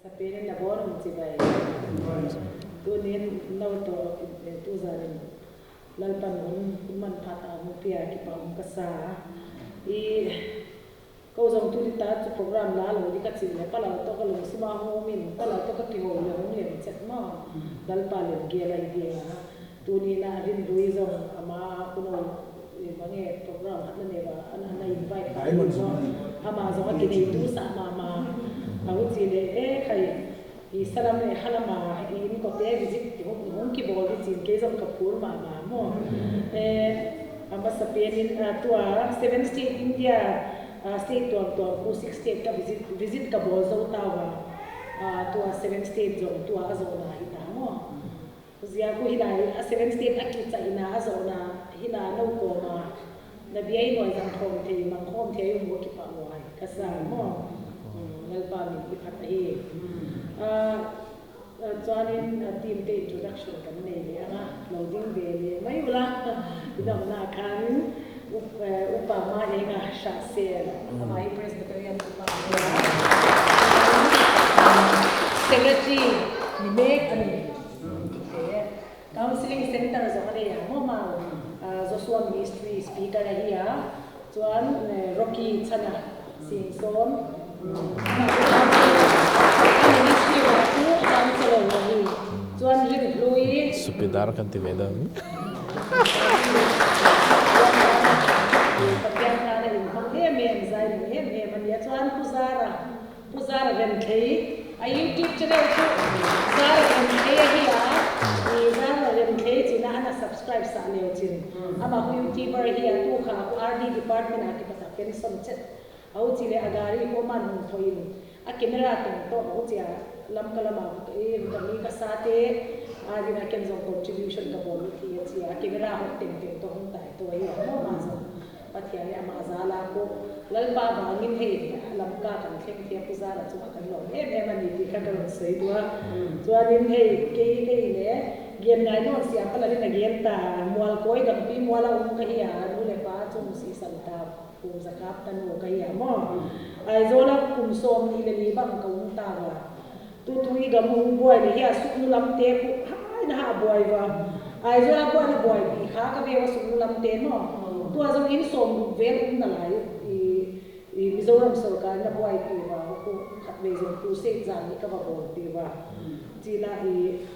Sapenin a bawr ang chibai. Tunin no to tu zanin Lalpan hun hun man phat a hmu pia ki pa hum ka sa i ko zong tu ni ta chu program la lo di ka chin le palo to ka lung sima hum in palo to ka ki ho le hum lem chet mo Lalpa lem ge la i dinga tuni na rin hlui zong ama kuno mange program hat na ne ba an an invite pa mo ama zong a ki nei tu sa ma ma a u chi le e khai i salam le halama in ko te visit ti hum hum ki bol di chin ke zong ka phur ma ma mo e ama sapian in tua seven state India state tuam tuam ku six state ka visit visit ka bol zo ta wa tua seven state zong tua a zo na hi ta mo Zia ku hilai a seven state a ki cha ina a zo na hila no ko ma na biai noi zang khom thei mang khom thei um ki pa wai ka sa mo lalpa min i phat a hi chuanin team te introduction kan nei le anga lo ding ve le mai ula idam na khan upa ma enga sha sel ama hi Presbyterian upa secretary ni mek ani Counseling Center zawng a nei ang maw mau Joshua Ministry speaker a hi a, chuan Rocky Chhana Singsawn a ministry ah chu counselor a hi, chuan Rinhlui. Supidar kan ti ve dawn. Pathian tana inhmang em em, zai nung em em a nia, chuan Pu Zara Pu Zara Remthei, a YouTube channel chu Zara Remthei a hi a, i Zara Remthei chin a an a subscribe sah leu chin. Amah hu YouTuber hi a tu kha hu RD department ah ki pata pension chet a u chi le a gari hu aman hung thaw in a camera teng tawk a u chi a lam ka lam ah i ka mi ka sa te a din a ken zawng contribution ka bawm i thi a chi a camera hawk teng teng tawh hung tai to a hi a maw mah zawng. Pathian hi amah zala pawh Lalpa vangin hei lamka kan thleng thei a, Pu Zara chungah kan lawm em em a ni tih kha ka rawn sawi duh a. Chuanin hei kei hei le gen ngai nawn siam ka lalin a gen ta, mual kawi dangpi mual a um ka hi a, nu le pa chung sihsam ta phum zakap ta nu ka hi a maw. Aizawl a kum 20 le li bang ka um ta va. Tu tu i gam hung buai le hi a suknu lam te khu hai na ha buai va. Aizawl a buai na buai pi kha ka veu a suknu lam te maw. Tua zawng in 60 vel um na lai i i Mizoram sorkar in a buai pi va khu khat ve zawng crusade zan hi ka va bawl pi va. China i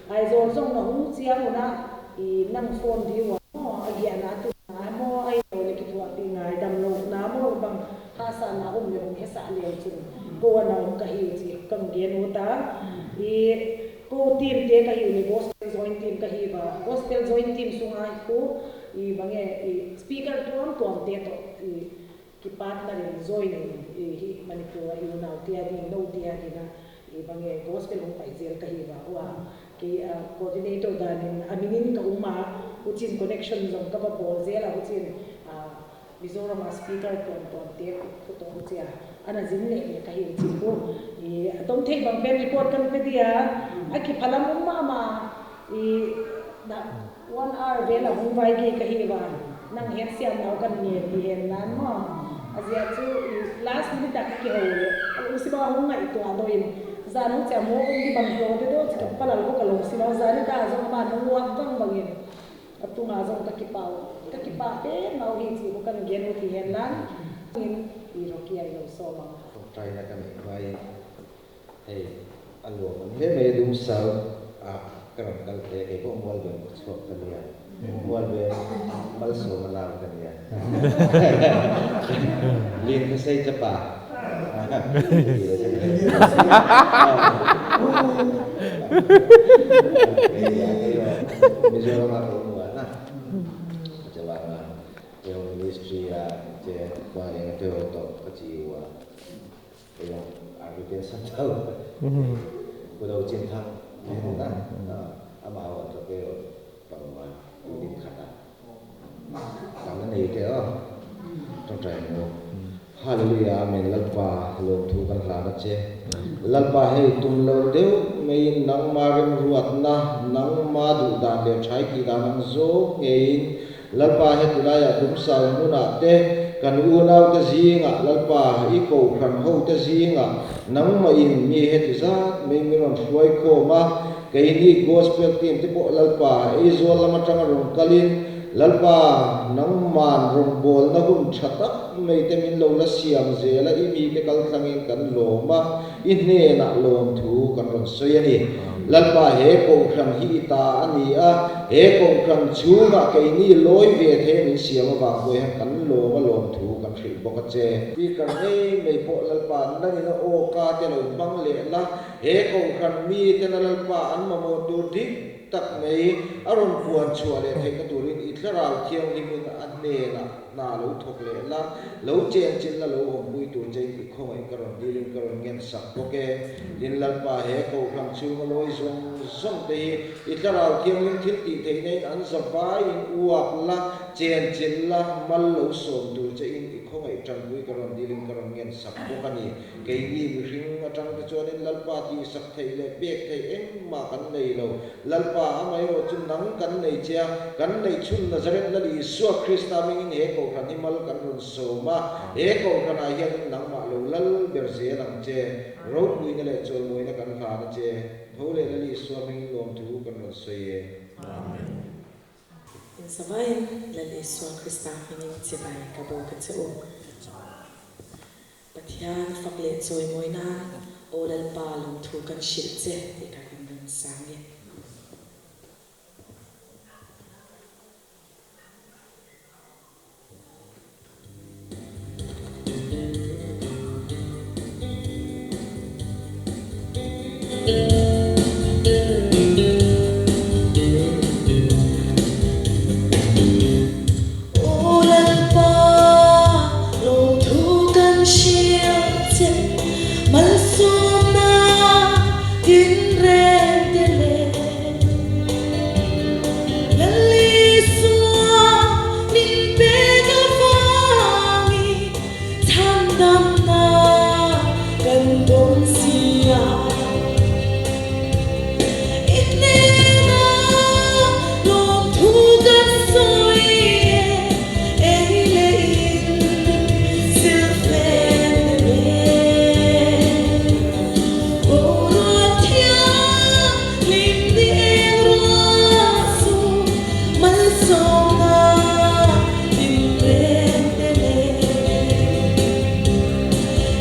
Aizawl zawng na hung chiang una i nang phone di wa maw a gia na tu na maw ai lo le ki thuah pi ngai dam lo na maw bang ha sa na um le hung he sa leu chung ko a na um ka hi chi ka nge nu ta i ko team te ka hi le gospel join team ka hi ba gospel join team sunga hi khu i bange i speaker tuam tuam te to i ki partner in join in i hi Manipur a unau te a ding no te a dina i bange gospel hung pai zel ka hi ba wa ki coordinator dan in aminin ka uma uchin connection zong ka ba bol zel a uchin Mizoram ah speaker tuan tuan te khu tawh u chia an a zin leh leh ka hi u chi khu i a tom theih bang pen report kan pe dia a ki phalam um mah mah i dah one hour vel a hung vai gi ka hi wa nang hen siam nau kan nge ti hen nan maw a zia chu i last minute ah ka ki ho le u si ba hung ngaih tuah do in zan hung chia maw um di bang hlo de do chi ka palal ko ka lo si lo zan i ta zong ama nung wak bang bang in A tungah zong ka kipau ka kipa peng au hi chi kan gen u thi hen lan in i Rocky ai lo som ang. Tawngtaina ka neih hmain hei a luam awm hle mai a dum sal a ka rawn kal thei a kei pawh Mualven ka chhuak ka nia Mualven malsawm a nau ka nia Lin Thasei chapa Mizoram ah ka um uan a chawang ah Jeho ministry ah che khua leng a teo tawh ka chi u a eyong army pension tho kudo chin thang na ama awan ka pe pangwan unit khat ah Tam a nei teh aw. Tawngtai ang u. Hallelujah Amen Lalpa lawmthu kan hlan a che. Lalpa hei tum lo deuh maiin nangma remruatna, nangma duhdan leh thaitih dan ang zawng ngeiin Lalpa he tulaiah dumsau hmunah te Kan unaute zingah Lalpa i kohhran hote zingah nangmahin mi heti zat mai min rawn hruai khawm a, keini Gospel team te pawh Lalpa Aizawl lam atanga rawn kalin Lalpa nangman rawngbawlna hun tha tak mai te min lo la siam zel a, i mite kaltlangin kan lawm a, i hnenah lawmthu kan rawn sawi a ni. Lalpa he kohhran hi i ta a ni a, he kohhran chhungah keini lawi ve thei a min siam avang pawh hian kan lawm a lawmthu kan hrilh bawk a che. Speaker ngei mai pawh Lalpa nangin a aw ka te lo hmang leh la, he kohhran miten a Lalpa an mamawh tur dik tak mai a rawn puan chhuah leh theihna turin i thlarau thianghlimin a hnenah hna lo thawk leh la, lo chenchilh la lo awmpui tur chein i khawngaih ka rawn dilin ka rawn ngen sak bawk e. Tin Lalpa he kohhran chhunga lawi zawng zawng te hi i thlarau thianghlim thil tih theihna in an za vaiin uap la, chenchilh la, mal lo sawm tur chein i khawngaih tanpui ka rawn dilin ka rawn ngen sak bawk a ni. Keini mihring atang te chuanin Lalpa tihsak theih leh pek theih engmah kan nei lo. Lalpa, amaherawh chu nang kan nei che a, kan neih chhun Nazareth Lal Isua Krista hmingin he kohhran hi mal kan rawn sawm a, he kohhranah hianin nangmah lo lal ber zel ang che. Ropuina leh chawlmawina kan hlan a che. Tho leh Lal Isua hmingin lawmthu kan rawn sawi e. Amen. Inzavain Lal Isua Krista hmingin chibai ka bawk a che u. Pathian fak leh chawimawi nan Aw Lalpa lawmthu kan hrilh che tih kha kan rawn sang e. Aw Lalpa, lawmthu kan hrilh che, malsawmna tinreng te leh Lal Isua min pek avangin chhandamna kan dawng si a. I hnena lawmthu kan sawi e, ei leh in silhfen nen. Boruak thianghlim ni eng ruah chu malsawmna tinreng te nen.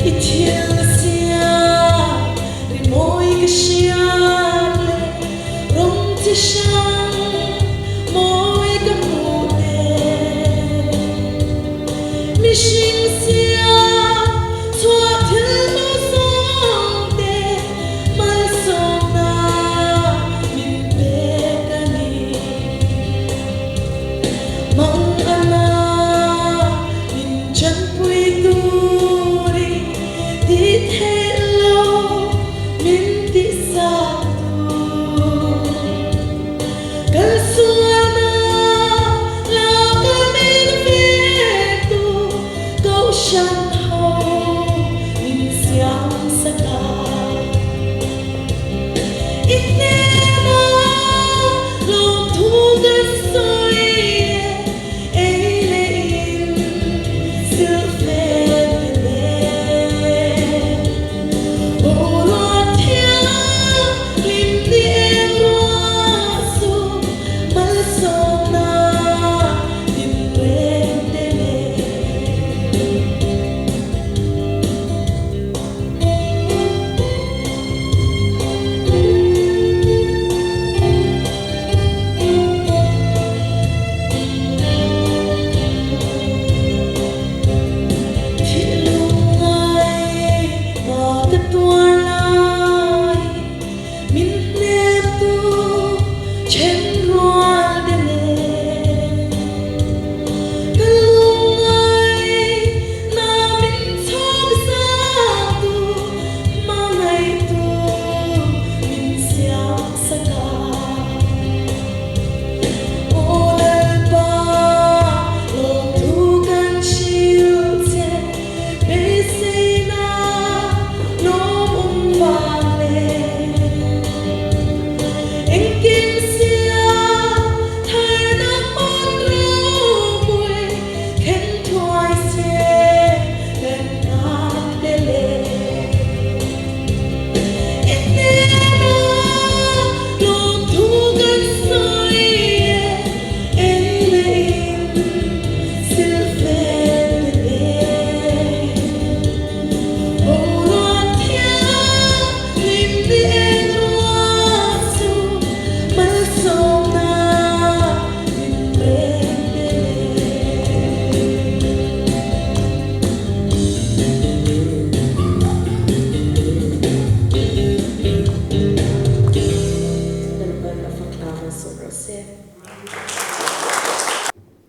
I thil siam Rimawi ka hriat leh rawng chi hrang mawi ka hmuh nen. Mihring siam chhuah thil hmuh zawng te malsawmna min pek a ni. Mang ana min chanpui turin Tih theih lo min tihsak tu.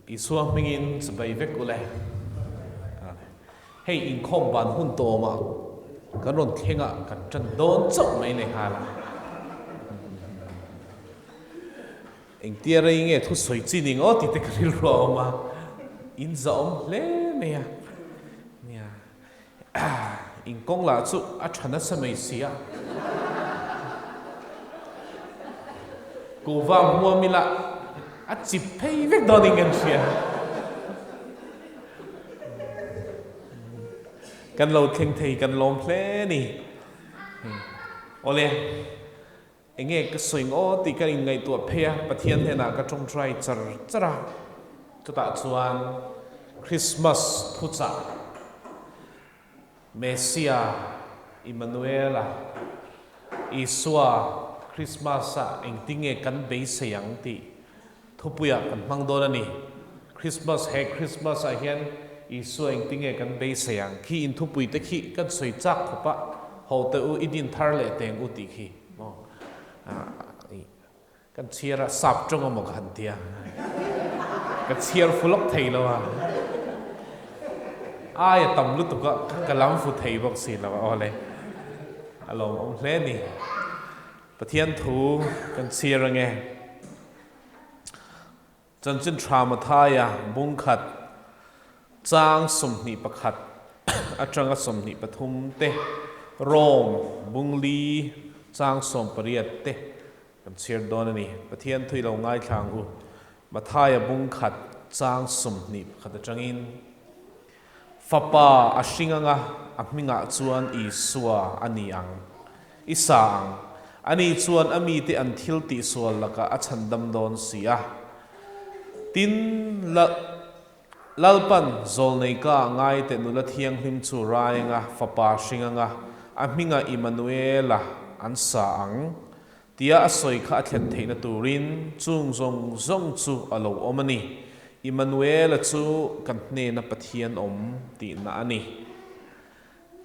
Isua hmingin chibai vek ule. Hei inkhawm ban hun tawmah kan rawn thleng a, kan tan dawn chauh mai lehnghal a. Engtia rei nge thusawi chi ni ngaw tih te ka rilru a awm a, in zahawm hle mai a. Nia, inkawng lah chu a tha nasa mai si a. Kuhva hmuam ila a chip phei vek dawn in kan hria. Kan lo thleng thei kan lawm hle ni. Awle. Enge ka sawi ngaw tih ka inngaihtuah phei a, Pathian hnenah ka tawngtai char char a, chutah chuan Christmas thuchah Messia Immanuela Isua Christmas-ah engtinge kan beisei ang tih thupuiah kan hmang dawn a ni. Christmas he Christmas-ah hian Isua engtinge kan beisei ang khi inthupui te khi kan sawi chak khawp a, ho teh u i din thar leh teng u tih khi maw kan chhiar a sap tawng emaw ka han ti a, ka chhiar fu lawk thei lo a, ai a tam lutuk a ka lam fu thei bawk si lo a, awle a lawmawm hle a ni. Pathian thu kan chhiar ange. Chanchin Tha Mathaia bung khat chang 21 atanga 23 te, Rom bung li chang 18 te kan chhiar dawn a ni. Pathian thu i lo ngaithla ang u. Mathaia bung khat chang 21 atangin Fapa a hring anga a hmingah chuan Isua a ni ang. I sa ang. Ani chuan a mite an thil tihsual lakah a chhandam dawn si a. Tin, Lalpan zawlnei ka ngai teh nula thianghlim chu rai anga fapa hring anga a hmingah Immanuela an sa ang tia a sawi kha a thlen theihna turin chung zawng zawng chu a lo awm a ni. Immanuela chu kan hnena Pathian awm tihna a ni.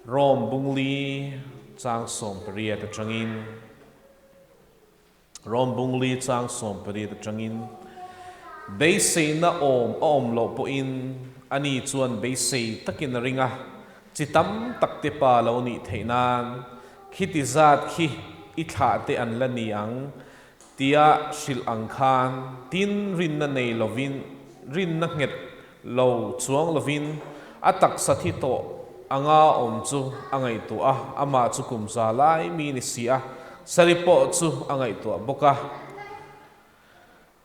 Rom bungli chang 18 atangin Rom bungli chang 18 atangin Beiseina awm a awm loh pawhin ani chuan beisei takin a ring a, chi tam tak te pa lo nih theih nan khiti zat khi i thlah te an la ni ang tia hrilh ang khan tin rinna nei lovin rinna nghet lo chuang lovin a taksa thi tawh anga awm chu a ngaihtuah a, amah chu kum za lai mi ni si a, Sari pawh chu a ngaihtuah bawk a.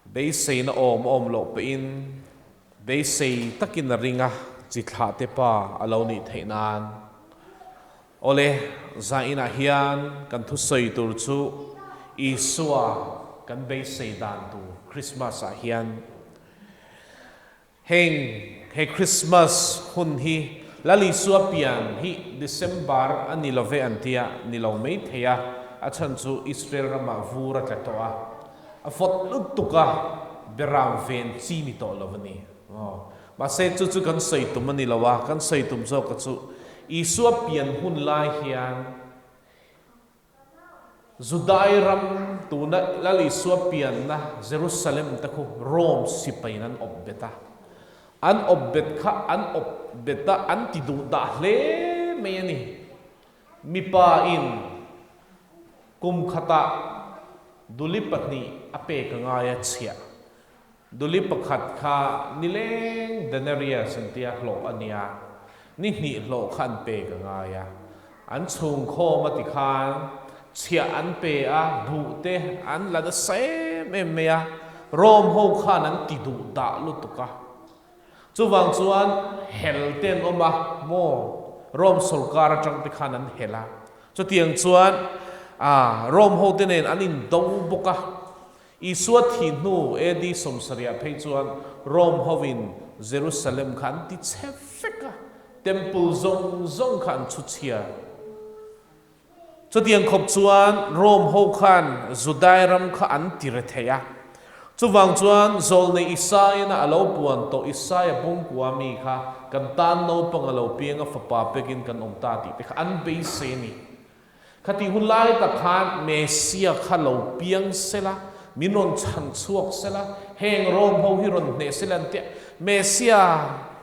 Beiseina awm a awm loh pahin beisei takin a ring a, chi thlah te pa a lo nih theih nan. Awle, zainah hian kan thusawi tur chu Isua kan beisei dan tur Krismas ah hian Heng he Christmas hun hi Lal Isua pian hi December a ni love an tia ni lo mai thei a, a chhan chu Israel ramah vur a tla tawh a, a fawt lutuk a, beram ven chi ni tawh lo a ni. Aw. Mahse chu chu kan sawi tum a ni lo a, kan sawi tum zawk a chu Isua pian hun lai hian Judai ram tuna Lal Isua pianna Jerusalem te khu Rome sipaiin an awp bet a. An awp bet kha an awp bet a, an ti duh dah hle mai a ni. Mipa in kum khatah duli pahnih a pek a ngai a chhiah. Duli pakhat kha nileng denarius an tia hlawh a nia, ni hnih hlawh kha an pek a ngai a. An chhungkhawm a ti khan chhiah an pe a, buh te an la nasa em em mai a, Rome ho khan an ti duh dah lutuk a. Chuvang chuan hel te an awm a, maw Rome sorkar atang te khan an hel a. Chutiang chuan Rome ho te nen an indo bawk a. Isua thih hnu AD 70 phei chuan Rome hovin Jerusalem kha an ti chhe vek a, temple zawng zawng kha an chhu chhia. Chutiang khawp chuan Rome ho khan Judai ram kha an ti re thei a. Chuvang chuan zawlnei Isaiah-na a lo puan tawh Isaiah bungkua mi kha kan tan naupang a lo piang a fapa pekin kan awm ta tih te kha an beisei a ni. Khati hun lai tak khan Messia kha lo piang sela, Min rawn chhan chhuak sela, heng Rome ho hi rawn hneh sela an tia. Messia,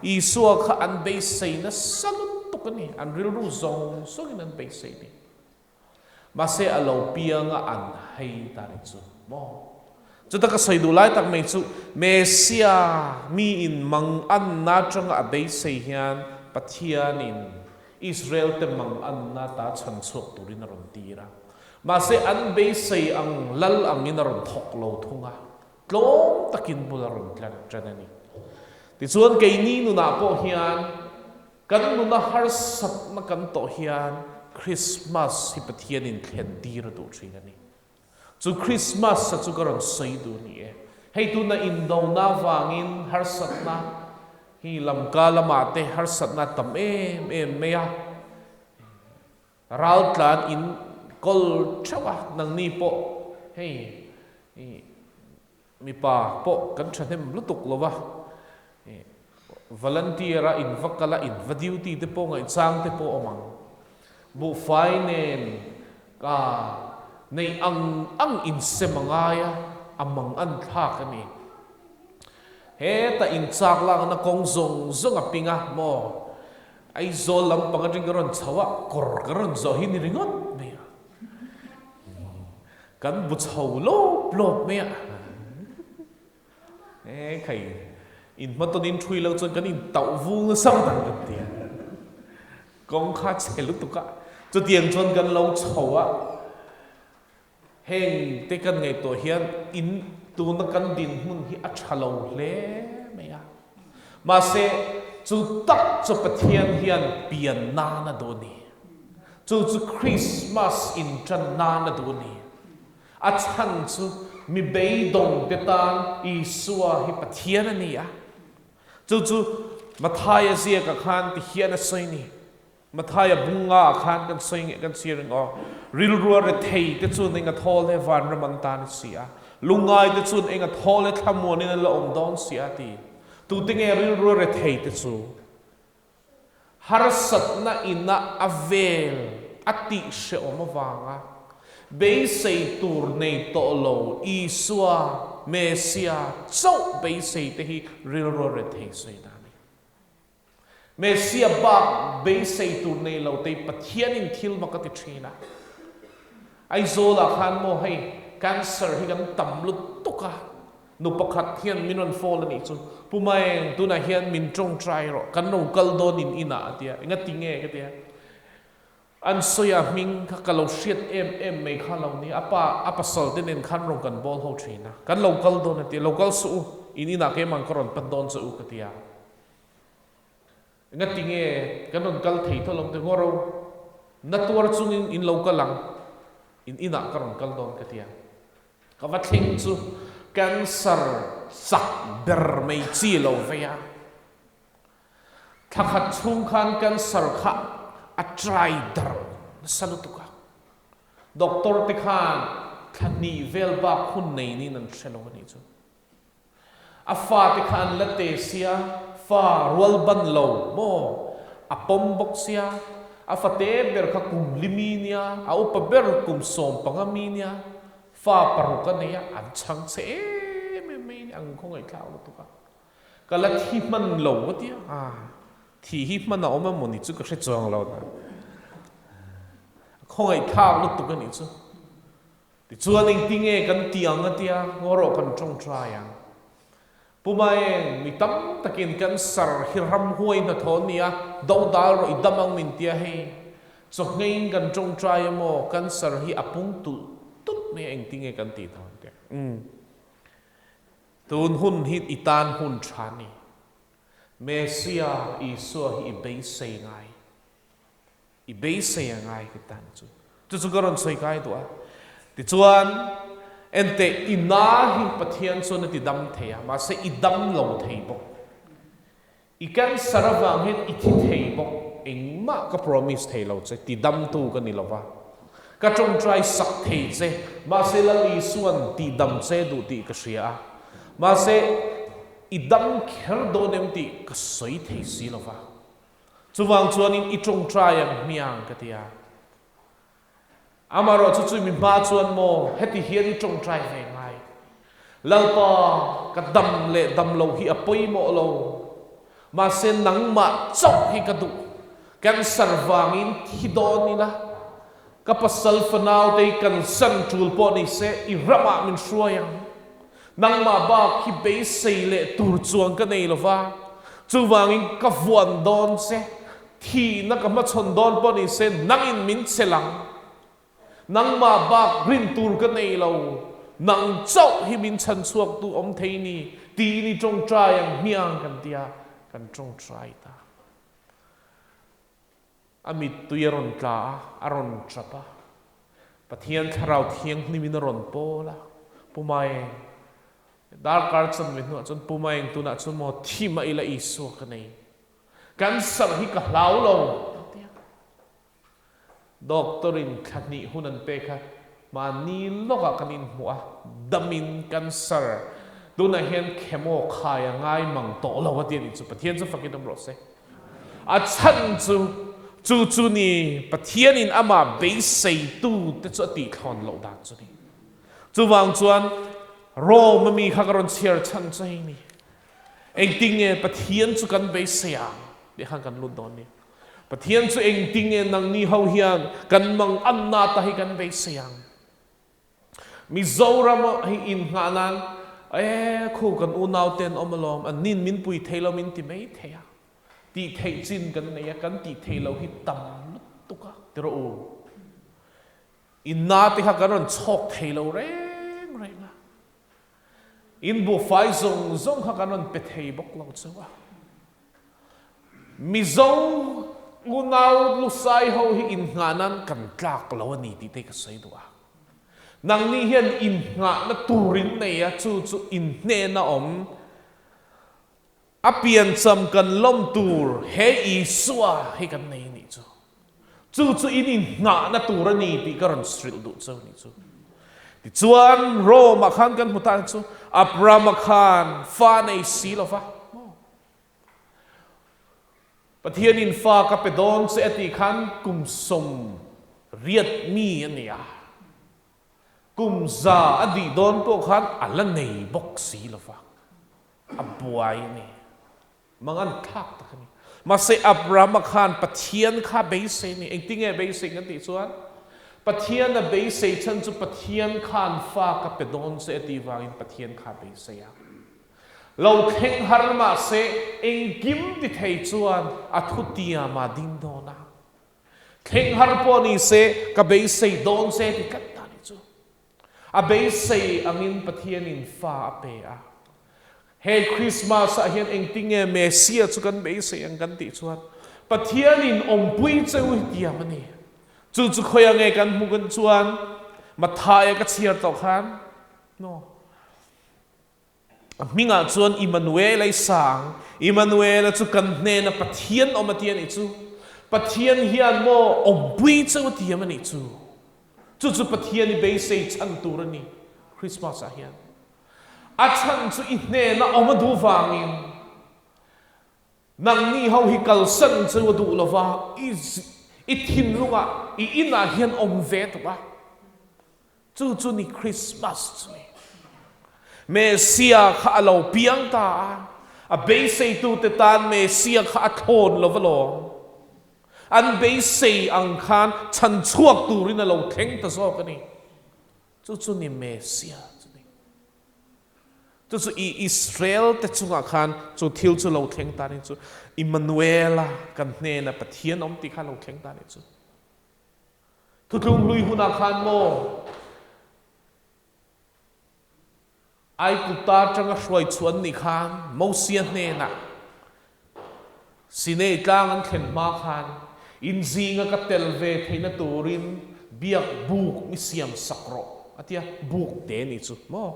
Isua kha an beisei nasa lutuk a ni, an rilru zawng zawngin an beisei a ni. Mahse a lo pianga an hei ta ni chu maw? Chuta ka sawi duh lai tak mai chu Messia miin manganna atanga a beisei hian Pathianin Israel te manganna ta chhan chhuak turin a rawn tir a. Mahse an beisei ang lal angin a rawn thawk lo thung a, tlawm takin bul a rawn tlan tan a ni. Tichuan keini nunah pawh hian Kan nuna harsatna kan tawh hian Krismas hi Pathianin thlen tir a duh thin a ni. Chu Krismas a chu ka rawn sawi duh ni e. Hei tuna indona vangin harsatna hi lamka lamah te harsatna a tam em em mai a. Raltlan in kawl theuh a, nangni pawh hei Mipa pawh kan thahnem lutuk lo va, volunteer a in va kal a, in va duty te pawh ngaihchang te pawh awm ang. Buhfai nen ka neih ang ang insem a ngai a, a mang an thlak a ni. Heta inchak lakna kawng zawng zawng a ping a maw? Aizawl lampang atang ka rawn chho a, kawr ka rawn zawh hi ni ringawt mai a. Kan bu chho lawp lawp mai a, e khai in hmatawn in thui lo chuan kan in tauh vung nasa ngawt ang kan ti a, kawng kha chhe lutuk a, chutiang chuan kan lo chho a, heng te kan ngaihtuah hian in tuna kan dinhmun hi a tha lo hle mai a, mahse chu tak chu Pathian hian pian nan a duh a ni. Chu chu Krismas inṭan nan a duh a ni. A chhan chu mi beidawngte tan Isua hi Pathian a ni a. Chu chu Mathaia ziakah khan ti hian a sawi ni. Mathaia bunga ah khan kan sawi nge kan chhiar ring aw. Rilrua rethei te chuan eng a thawl he vanram an tan a si a. Lungngai te chuan eng a thawl he thlamuanin an la awm dawn si a ti. Tute nge rilrua rethei te chu? Harsatna ina a vel a tih hrehawm avanga beisei tur nei tawh lo Isua, Messia, chauh beisei te hi rilru a rethei sawi na a ni. Messia bak beisei tur nei lo te hi Pathianin thil mak a ti thin a. Aizawlah khan maw hei cancer hi kan tam lutuk a, Nu pakhat hian min rawn phone a nih chu, Pu Maeng, tunah hian min tawngtai rawh, kan lo kal dawn in inah a ti a, enga ti nge ka ti a, an sawi a hming kha ka lo hriat em em mai kha lo ni, a pa a pasal te nen khan rawn kan bawl ho thin a, kan lo kal dawn a ti a, lo kal suh u, in inah keimah ka rawn pan dawn che u ka ti a, enga ti nge kan rawn kal thei tho lo ti ngawr o, na tuar chungin in lo kal ang, in inah ka rawn kal dawn ka ti a. Ka va thleng chu cancer chak ber mai chi lo vei a, thla khat chhung khan cancer kha a try dar nasa lutuk a, doctor te khan thla hnih vel bak hun nei niin an hre lo a nih chu. A fate kha an la te sia, fa rual ban lo maw? A pawm bawk sia, a fate ber kha kum li mi nia, a upa ber kum 15 mi nia, fa paruk a nei a, an chhang che em em mai a ni, ang khawngaihthlak lutuk a. Ka la thi hman lo a tia, a thi hi hman a awm emaw ni chu ka hre chuang lo na. A khawngaihthlak lutuk a nih chu. Tichuan engtinge kan ti ang a tia, ngaw rawh kan tawngtai ang. Pu Maeng, mi tam takin cancer hi ramhuai hnathawh a ni a, do dal rawh i dam ang min tia hei. Chawhngeiin kan tawngtai emaw cancer hi a pung tulh tulh mai a engtinge kan tih dawn tia. Umm. Tun hun hi i tan hun tha a ni. Messia Isua hi i beisei ngai. I beisei a ngai ka tan chu. Chu chu ka rawn sawi kai duh a. Tichuan, enteh i na hi Pathian chuan a ti dam thei a, mahse i dam lo thei bawk. I cancer avang hian i thi thei bawk. Engmah ka promise thei lo che, ti damtu ka ni lo va. Ka tawngtai sak thei che, mahse Lal Isuan ti dam che duh tih ka hria a. Mahse i dam kher dawn em tih ka sawi thei si lo va. Chuvang chuanin i tawngtai ang hmiang ka ti a. Amaherawhchu chu mi hma chuan maw heti hian i tawngtai ve ngai? Lalpa, ka dam leh dam lo hi a pawimawh lo. Mahse nangmah chauh hi ka duh. Cancer vangin thi dawn ila, ka pasal fanau te hi kan san tul pawh ni se i ramah min hruai ang. Nangmah bak hi beisei leh tur chuang ka nei lova, chuvangin ka vuan dawn che, thihna ka hmachhawn dawn pawh ni se nangin min chelh ang. Nangmah bak rin tur ka nei lo, nang chauh hi min chhan chhuak tu awm thei ni tiin i tawngtai ang hmiang kan ti a, kan tawngtai ta. A mittui a rawn tla a, a rawn tap a. Pathian Thlarau Thianghlimin a rawn pawl a, Pu Maeng, darkar chanve hnuah chuan Pu Maeng tunah chuan maw thi mah ila Isua ka nei. Cancer hi ka hlau lo, a ti a. Doctor in thla hnih hun an pek a, mahni lawkah kan inhmuh a, damin cancer tunah hian chemo khai a ngai mang tawh lo a ti a nih chu, Pathian chu fakin awm rawh se. A chhan chu, chu chu ni Pathianin amah beiseitu te chu a tihthlawn loh dan chu ni. Chuvang chuan Rome ami kha ka rawn chhiar chhan chu hei ni, engtinge Pathian chu kan beisei ang tih khan kan lut dawn ni. Pathian chu engtinge nangni ho hian kan mang anna ta hi kan beisei ang? Mizoram hi inngah nan e khu kan unau ten awm alawm, an nin min pui thei lo min ti mai thei a, tih theih chin kan nei a, kan tih theih loh hi tam lutuk a ti rawh u. Inna te kha kan rawn chhawk thei lo reng reng a, in buhfai zawng zawng kha kan rawn pe thei bawk lo chauh a. Mizo unau Lusai ho hi inngah nan kan tlak lo a ni tih te ka sawi duh a. Nangni hian inngahna tur in nei a, chu chu inhnena awm a piancham kan lawm tur he Isua hi kan nei a nih chu. Chu chu in inngahna tur a ni tih ka rawn hrilh duh cheu a nih chu. Tichuan Rome ah khan kan hmu ta chu Abraham-a khan fa nei si lo va. Pathianin fa ka pe dawn che a tih khan kum 80 mi a ni a, kum 100 a dih dawn pawh khan a la nei bawk si lo va, a buai a ni. Mangan thlak tak a ni. Mahse Abrahama khan Pathian kha beisei a ni. Engtinge beisei kan tih chuan Pathian a beisei chhan chu Pathian khan fa ka pe dawn che a tih vangin Pathian kha beisei a. Lo thleng har mah se engkim ti thei chuan a thutiam a ding dawn a. Thleng har pawh ni se ka beisei dawn che ti tlat ta ni chu. A beisei angin Pathianin fa a pe a. He Christmas ah hian engtinge Messiah chu kan beisei ang kan tih chuan Pathianin awmpui cheu hi tiam a ni. Chu chu khawi ange kan hmuh kan chuan Mathaia ka chhiar tawh khan no. A hmingah chuan Immanuel a i sa ang. Immanuel-a chu kan hnena Pathian awm a ti a nih chu. Pathian hian maw awmpui cheu a tiam a nih chu. Chu chu Pathian i beisei chhan tur a ni Christmas ah hian. A chhan chu i hnena awm a duh vangin nangni ho hi kalsan cheu a duh lova i thinlungah i inah hian awm ve tuk a. Chu chu ni Christmas chu ni. Messia kha a lo piang ta a, a beiseitute tan Messia kha a thlawn lo va lawm. An beisei ang khan chhan chhuak turin a lo thleng ta zawk a ni. Chu chu ni Messia chu ni. Chu chu i Israel te chungah khan chu thil chu lo thleng ta ni chu. Immanuela kan hnena Pathian awm tih kha lo thleng ta ni chu. Thutlung hlui hunah khan maw Aigupta atanga hruai chhuah an nih khan Mosia hnenah Sinai tlang an thlen hma khan in zinga ka tel ve theihna turin biak buk mi siam sak rawh a tia, buk te ni chu maw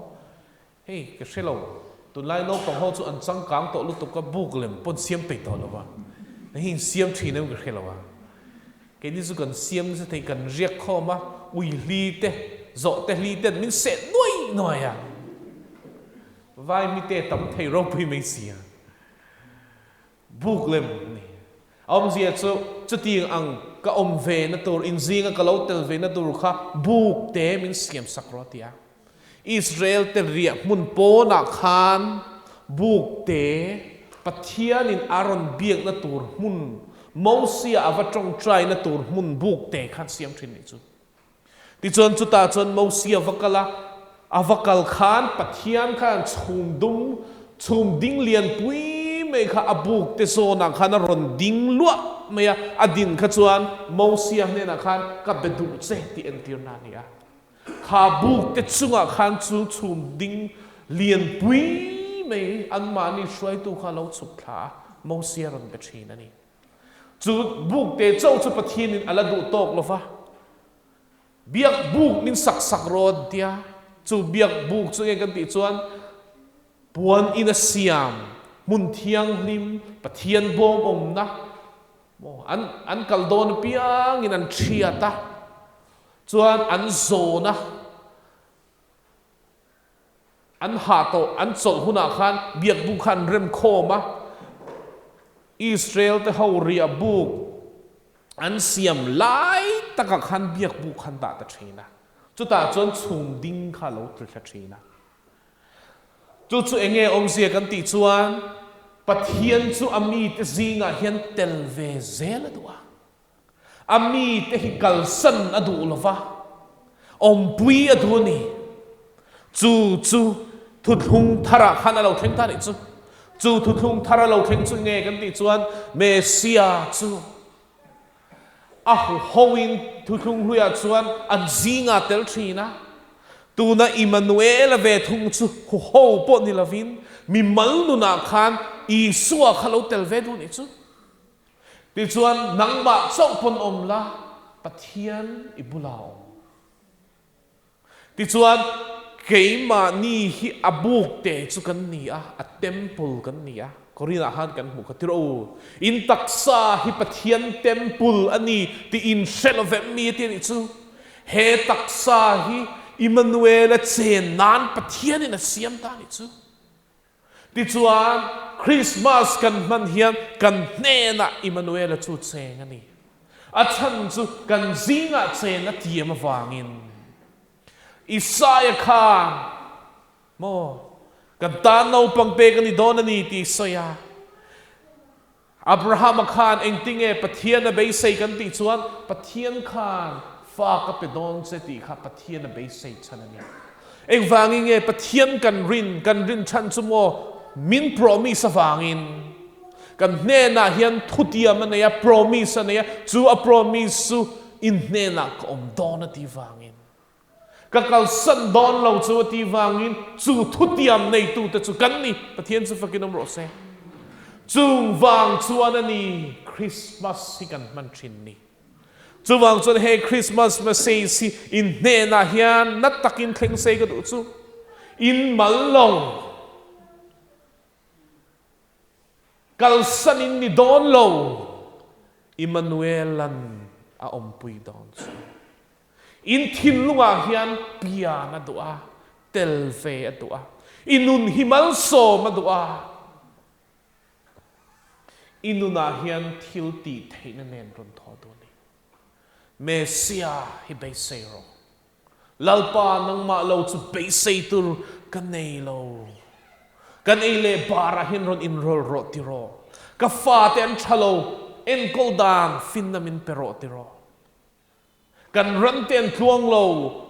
hei ka hre lo, tunlai naupang ho chu an changkang tawh lutuk a buk lem pawn siam peih tawh lo a, hei in siam thin em ka hre lo a, keini chu kan siam nasa thei kan riak khawm a, ui hli te zawh te hli ten min seh nuai nuai a, vai mite tam thei ropui mai si a. Buk lem ni. A awmzia chu chutiang ang ka awm ve na tur, inzinga ka lo tel ve na tur kha buk te min siam sak rawh a ti a. Israel te riah hmun pawnah khan buk te Pathianin a rawn biakna tur hmun, Mosia a va tawngtaina tur hmun buk te khan siam thin nih chu. Tichuan chutah chuan Mosia va kal a, a va kal khan Pathian khan chhum dum, chhum ding lian pui mai kha a buk te zawnah khan a rawn ding luah mai a, a din kha chuan Mosia hnenah khan ka be duh che tih entirna a ni a. Kha buk te chungah khan chu chhum ding lian pui mai anmahni hruaitu kha a lo chhuk thla a, Mosia rawn be thin a ni. Chu buk te chauh chu Pathianin a la duh tawk lo va, Biak buk min sak sak rawh an tia. Chu biak buk chu nge kan tih chuan puan in a siam, hmun thianghlim, Pathian bawm awmna, maw, an an kal dawn apiangin an thiat a, chuan an zawn a, An hah tawh, an chawlh hunah khan biak buk kha an rem khawm a, Israel te ho riah buk an siam lai takah khan biak buk kha an dah ta thin a, chutah chuan chhum ding kha a lo tlu thla thin a. Chu chu enge awmzia kan tih chuan Pathian chu a mite zingah hian tel ve zel a duh a. A mite hi kalsan a duh lo va, awmpui a duh a ni. Chu chu thuthlung tharah khan a lo thleng ta nih chu. Chu thuthlung thar a lo thleng chu nge kan tih chuan Messia chu a huhoin thuthlung hluiah chuan an zingah tel thin a. Tuna Immanuela ve thung chu huho pawh ni lovin mimal nunah khan Isua kha lo tel ve duh nih chu. Tichuan, nangmah chauh pawn awm la, Pathian i bulah awm. Tichuan, keimahni hi a buk te chu kan ni a, a temple kan ni a. Korinah khan kan hmuh kha tirh u, in taksa hi Pathian temple a ni tih in hre lo vem mi a ti a nih chu. He taksa hi Immanuela chen nan Pathianin a siam ta a nih chu. Tichuan, Krismas kan hman hian kan hnenah Immanuela chu cheng a ni. A chhan chu kan zingah chen a tiam avangin. Isaia khan, Maw, kan tan naupang pek a ni dawn a ni tih sawi a. Abrahama khan engtinge Pathian a beisei kan tih chuan Pathian khan fa ka pe dawn che tih kha Pathian a beisei chhan a ni. Engvangin nge Pathian kan rin kan rin chhan chu maw min promise avangin kan hnenah hian thutiam a nei a, promise a nei a, chu a promise chu in hnenah ka awm dawn a tih vangin. Ka kalsan dawn lo chu a ti vangin chu thutiam neitute chu kan ni, Pathian chu fakin awm rawh se. Chung vang chuan a ni Christmas hi kan hman thin ni. Chuvang chuan he Christmas message hi in hnenah hian na takin thleng sei ka duh chu, in mal lo, kalsan in ni dawn lo, Immanuelan a awmpui dawn chu. In thinlungah hian pian a duh a, tel ve a duh a, i nun hi malsawm a duh a, i nunah hian thil tih theihna nen rawn thaw duh a ni. Messia hi beisei rawh. Lalpa nangmah lo chu beisei tur ka nei lo. Kan ei leh barah hian rawn inrawlh rawh ti rawh. Ka fate an tha lo, enkawl dan finna min pe rawh ti rawh. Kan rante an tluang lo,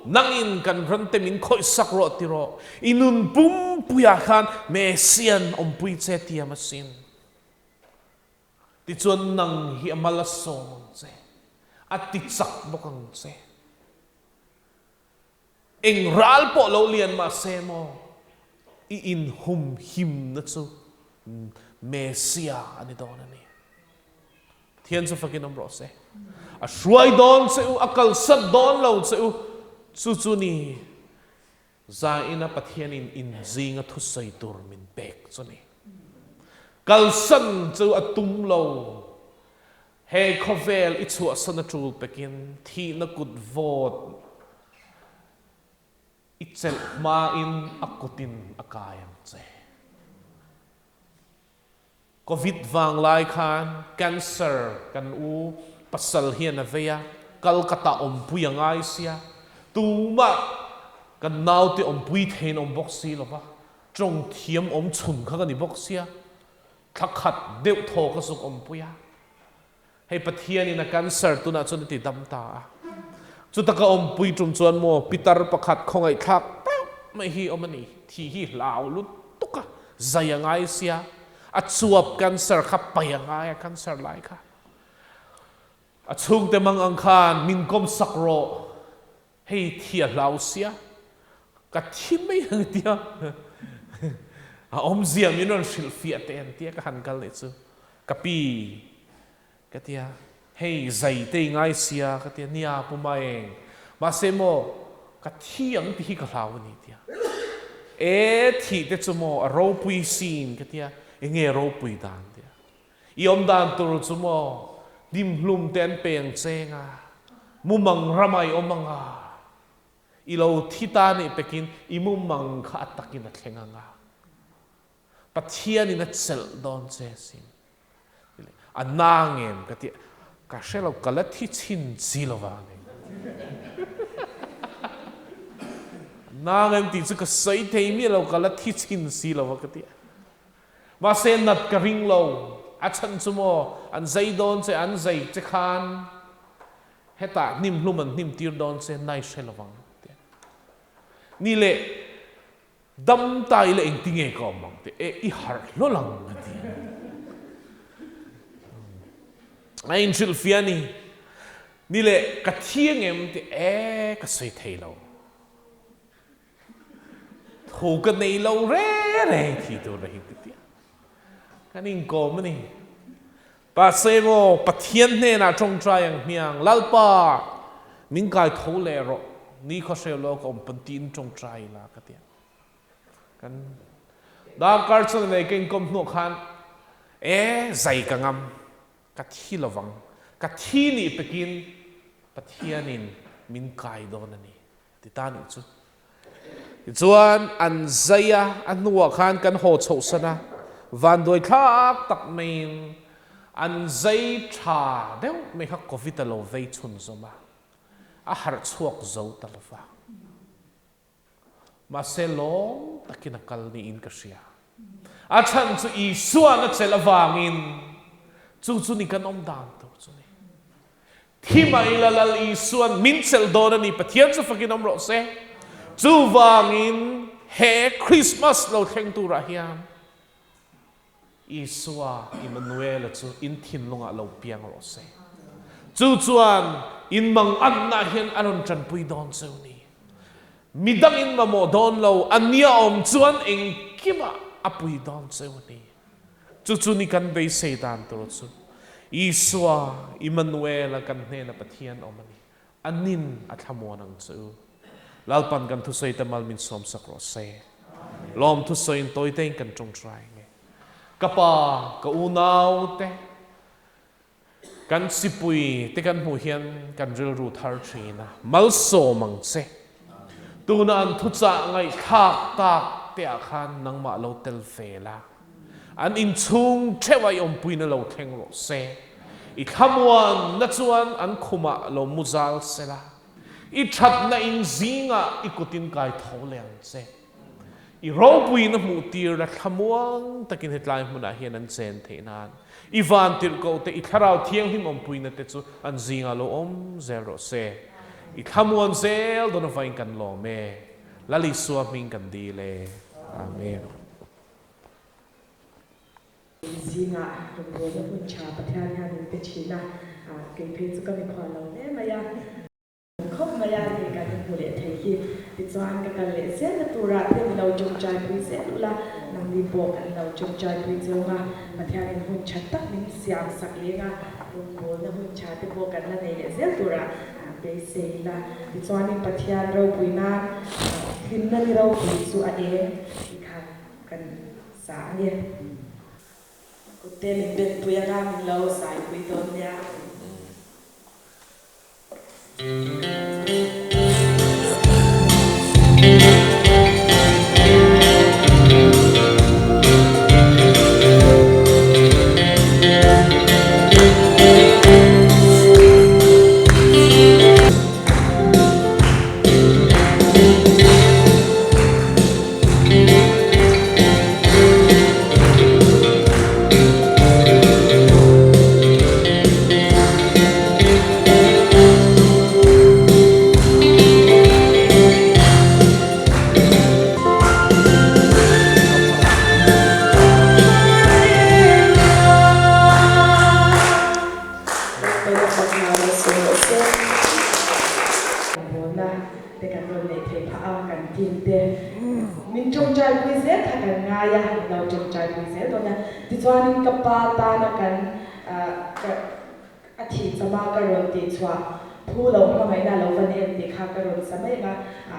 nangin kan rante min khawihsak rawh ti rawh. I nun pumpuiah khan Messian awmpui che tiam asin. Tichuan nang hi a mal a sawm ang che, a ti chak bawk ang che. Eng ral pawh lo lian mah se maw, i inhumhimna chu Messia a ni dawn a ni. Pathian chu fakin awm rawh se. A hruai dawn che u, a kalsan dawn lo che u, chu chu ni zaina Pathianin inzinga thusawi tur min pek chu ni. Kalsan chu a tum lo. He khawvel i chhuahsan a tul pekin thihna kut vawt i chelh hmain a kutin a kai ang che. Covid vang lai khan cancer kan u pasal hian a vei a, Kolkata awmpui a ngai sia, tumah. Kan naute awmpui theiin awm bawk si lo va, tawng thiam awm chhun kha ka ni bawk sia, thla khat deuh thaw ka zuk awmpui a. Hei Pathianin a cancer tunah chuan a ti dam ta a. Chuta ka awmpui tum chuan maw pitar pakhat khawngaihthlak deuh mai hi awm a ni. Thi hi hlau lutuk a, zai a ngai sia, a chuap cancer kha pai a ngai a cancer lai kha. A chhungte mang ang khan min kawm sak rawh, hei thi a hlau sia, ka thi mai ang tia a awmzia min rawn hrilh fiah teh an tia ka han kal leh chu ka pi ka tia hei zai te i ngai sia ka tia nia pu Maeng mahse maw ka thi ang ti hi ka hlau a ni tia e thih te chu maw a ropui sin ka tia enge ropui dan tia I awm dan tur chu maw hnimhlum te an peng cheng a, mumang rama i awm ang a, i lo thi ta nih pekin i mumang kha a takin a thleng ang a, Pathianin a chelh dawn che sin. A na ngem ka ti, ka hre lo, ka la thi chhin chi lo vang eng. A na ngem tih chu ka sawi thei miah lo, ka la thi chhin si lo va ka ti a. Mahse nat ka ring lo, a chhan chu maw an zai dawn che, an zai che khan hetah hnim hlum an hnim tir dawn che nai hre lovang tia. Ni leh dam ta ila engti nge ka awm ang tih e i harh hlawl ang a ti. A inhrilh fia ni. Ni leh ka thi angem tih e ka sawi thei lo. Thu ka nei lo re re thi tur a hi ka ti a. Kan inkawm a ni. Mahse maw Pathian hnenah tawngtai ang hmiang, Lalpa, min kai tho leh rawh, ni khaw hreu lo ka awm pawn tiin tawngtai ila ka ti a. Kan darkar chuan nei ka inkawm hnuah khan e zai ka ngam, ka thi lovang, ka thi nih pekin Pathianin min kai dawn a ni. Ti ta nih chu. Tichuan an zai a, a hnuah khan kan haw chhoh san a, vanduai thlak tak maiin an zai tha deuh mai kha Covid a lo vei chhun zawm a, a harh chhuak zo ta lo va. Mahse lawm takin a kal niin ka hria. A chhan chu Isua'n a chelh avangin chu chu ni kan awm dan tur chu ni. Thi mai la Lal Isua'n min chelh dawn a ni, Pathian chu fakin awm rawh se. Chuvangin he Christmas lo thleng turah hian Isua Immanuela chu in thinlungah lo piang rawh se. Chu chuan in manganna hian a rawn tanpui dawn cheu ni. Midang in mamawh dawn lo, a nia awm chuan engkimah a pui dawn cheu a ni. Chu chu ni kan beisei dan tur chu Isua, Immanuel-a kan hnena Pathian awm a ni. A nin a thlamuan ang che u. Lalpan kan thusawi te mal min sawmsak rawh se. Lawm thusawiin tawitein kan tawngtai nge. Ka pa, ka unau te, Kan sipui te kan hmuh hian kan rilru thar thin a, malsawm ang che. Tuna an thuchah ngaihthlak tak te ah khan nangmah lo tel ve la. An inchhung theuh a i awmpuina lo thleng rawh se. I thlamuanna chuan an khumah lo mu zal se la. I thatna in zingah i kutin kai tho leh ang che. I ropuiin a hmuh tir la thlamuang takin hetlai hmunah hian an chen theih nan i vantirhkoh te, i thlarau thianghlim awmpuina te chu an zingah lo awm zel rawh se. I thlamuan zel dawn avain kan lawm e. Lal Isua hming kan dil e. Amen. Zingah rawngbawlna hun tha Pathian hian min pe thin a, kei phei chu ka mikhual lo hle mai a. Khawp mai a ni kan hmu leh thei hi. Tichuan ka kal leh zel na turah te ni lo tawngtai pui zel ula, nangni pawh kan lo tawngtai pui cheu nga, Pathianin hun tha tak min siam sak leng a, rawngbawlna hun tha te pawh kan la nei leh zel turah beisei ila. Tichuanin Pathian ropui nan hlimna ni ropui chu a eng tih kha kan sa a ni. Kut te min benpui anga min lo zaipui dawn nia. team te min tawngtai pui zel kha kan ngai a, min lo tawngtai pui zel dawn a. Tichuanin ka pa tana kan ka a thih chama ka rawn tih chhuah phu lo hmangaihna a lo va ni em tih kha ka rawn sa mai ang a.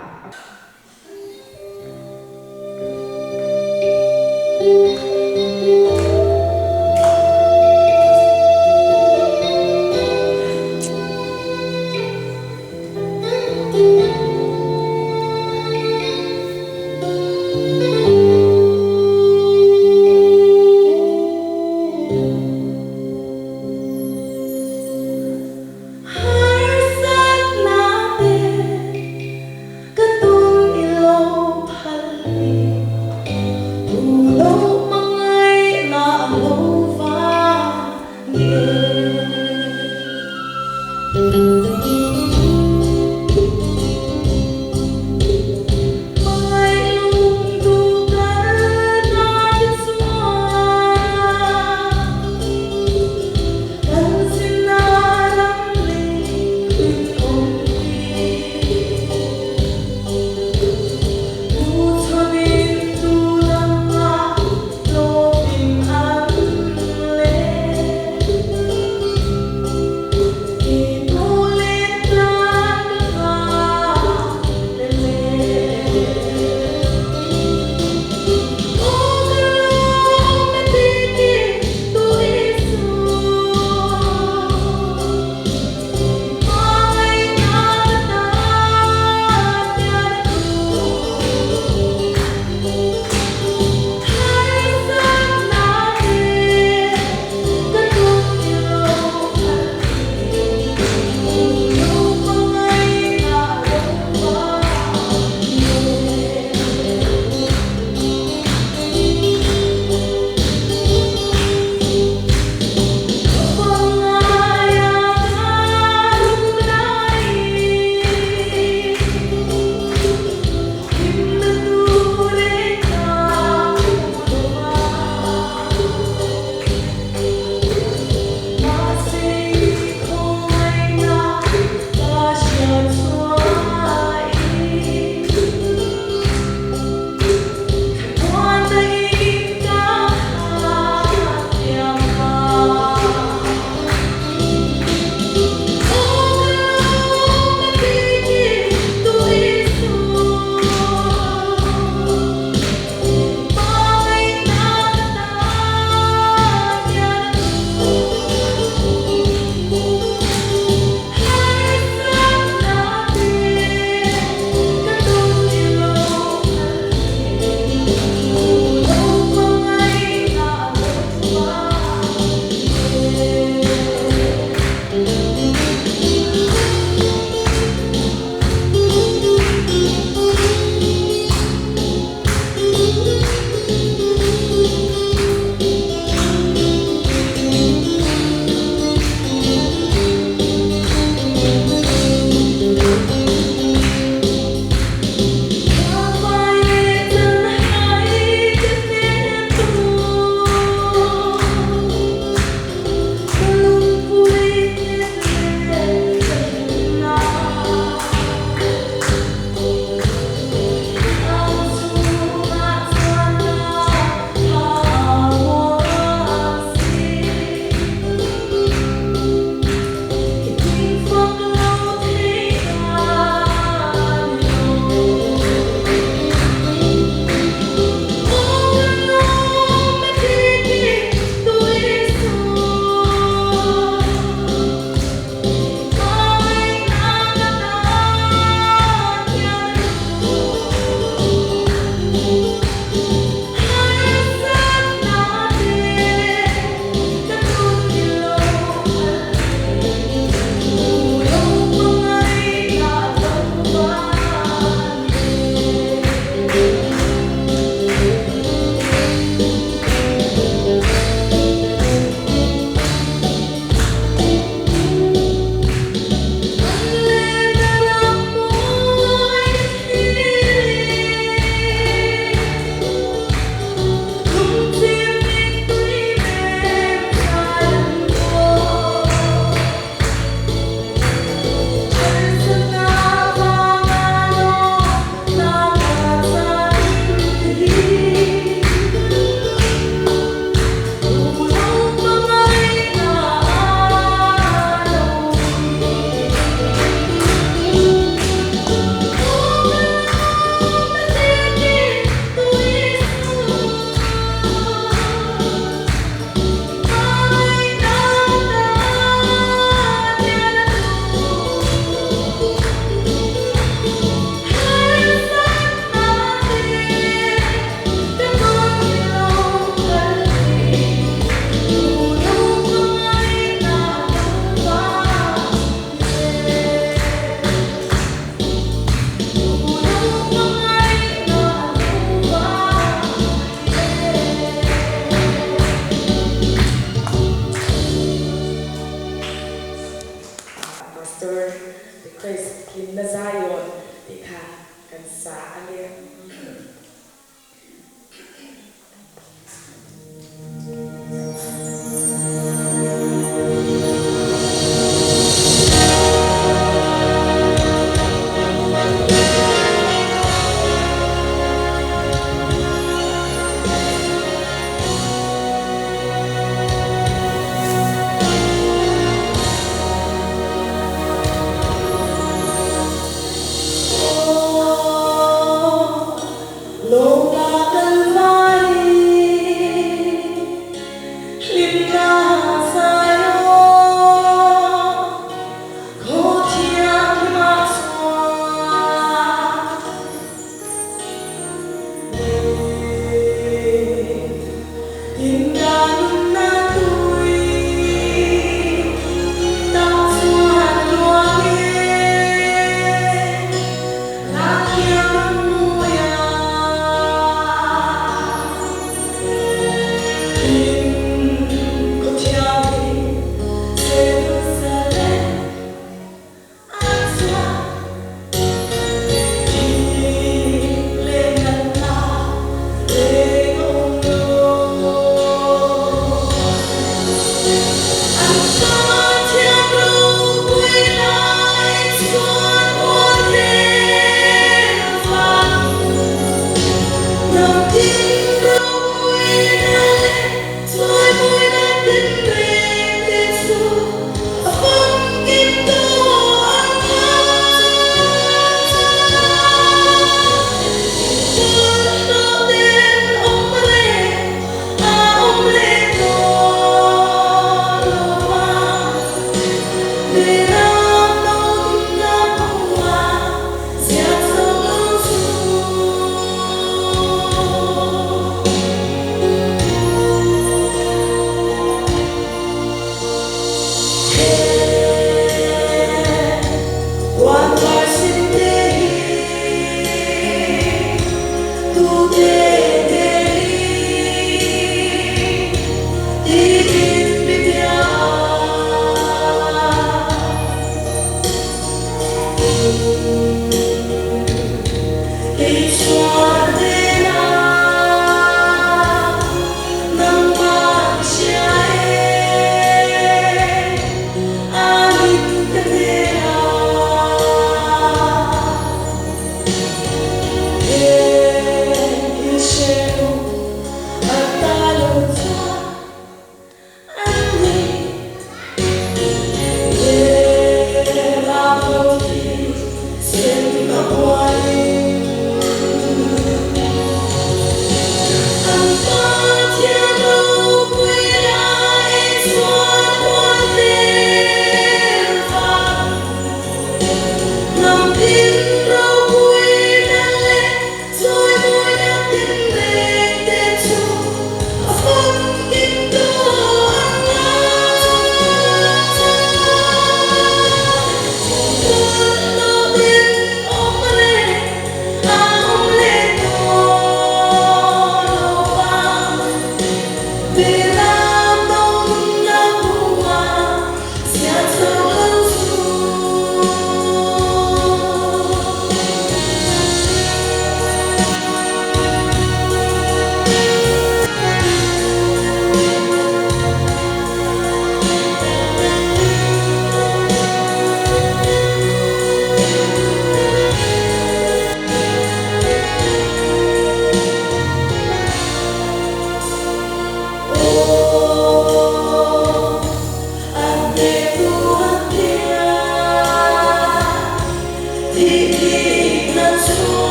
Harsatna te. Ka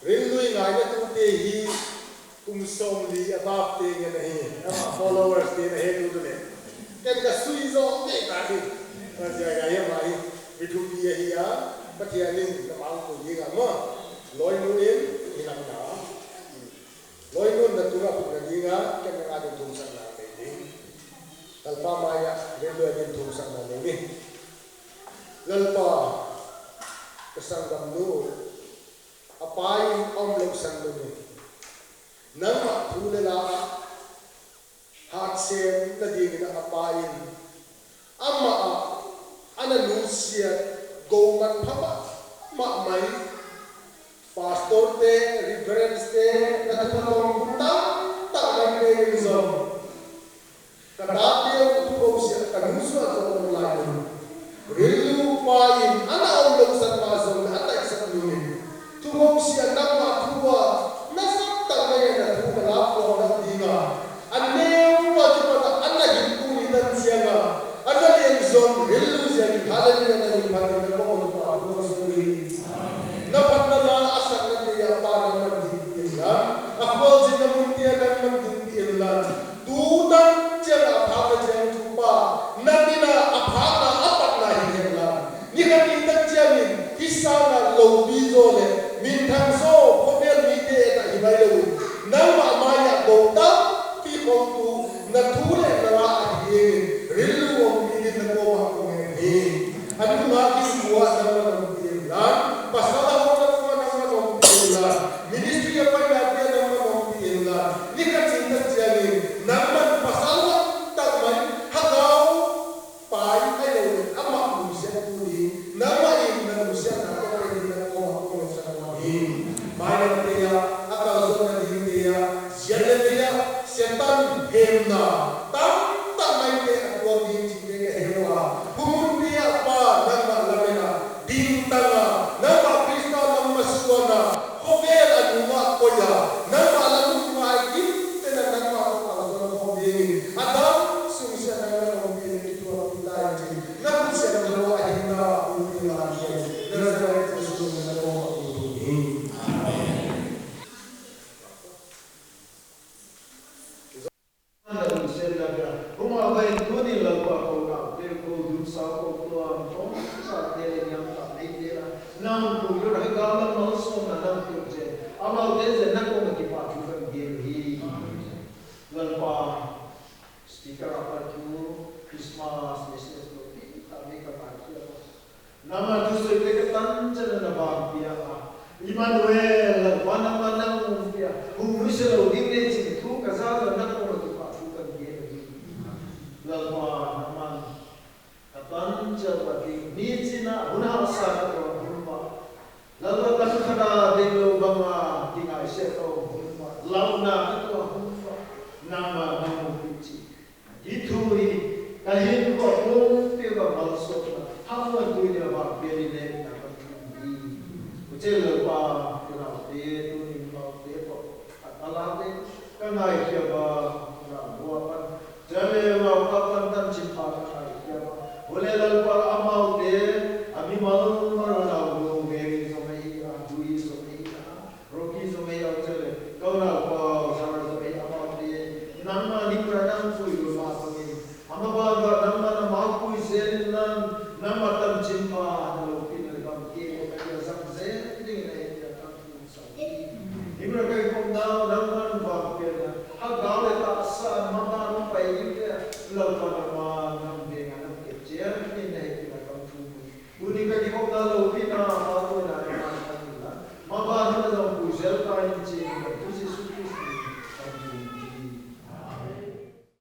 Rilui ngaina tute hi kum 40 above te nge na hi ama followers te na he tu tu le ken ka sui zo te ta hi ma zia ga ya ma hi mi thu pi hi ya pathianin ka mau ko yi ga ma loi nu in hinang na loi nun na tura pu na dinga ken nga din thum sang na nei ding talpa maya rilui din thum sang na nei ni lalpa kasangam nu apai om lo sang nu ni nang ma thu le la hat sem na ding na apai amma ana nu sia go man phama ma mai pastor te reverend te na thu long ta ta na me zo ka ta te thu bo sia ka nu su zo lai rilu pa in ana om lo san ma zo na ta sa nu ni thu bo sia na ma thu wa na sa ta me na thu ka la ko na dinga an neu wa ti pa an na hin tu ni tan chianga an na leng zon rillu zia ni hallelujah na ni phat ni ko ko pa ko suri na pat na la asak na te ya pa na man din ti la a ko jin na mun ti na man din ti la tu tan chiang a pha ka chiang tu pa na ni na a pha na a pat na hi hem la ni ka ni tan chiang in hisa na lo bi zo le min thang so khovel mi te ta hi bai lo nang ma ma ya bo ta pi khong tu na thu le na ra a hi rillu om mi din na ko ma ko nge hi anu ma ki suwa na ma nom ti la pasala ho na ko na ma nom ti la ministry ya pa na ti na ma nom ti la ni ka chin ta chiang in nang man pasala ta mai ha gao pai ai lo ama mu se tu ni nang ma in na mu se na ko ni na ko ma ko sa na hi mai na te ya akal zo na ni te ya zian le te ya setan hem na tam ta mai te ko ni chi te ke he wa humun te ya pa nang ma la me na ding ta na nang ma krista nang ma suana khovel anu ma ko ya nang ma la mu ma ki te na nang ma ko ka zo na ko bi adam sung se na na ko bi ni tu wa pi ta ji na ku se na lo a hin na u ni la ni na na ko su na ko ma ku ni. Emmanuel, mana mana umpia, humiselo dingne chi thu kaza na ko ki pa thu kan ge lalpa naman katan cha pa ki ni chi na huna sa ka to humma lalpa kan khada ding lo banga ti ngai se to humma launa ka to humma nama namu pi chi i thu hi ka hin ko pum pi ba mal so na hamu tu ni ba pe ni ne na ka thu ni u che lalpa ki ra te tu ni ba te ko ala te ka ngai khia ba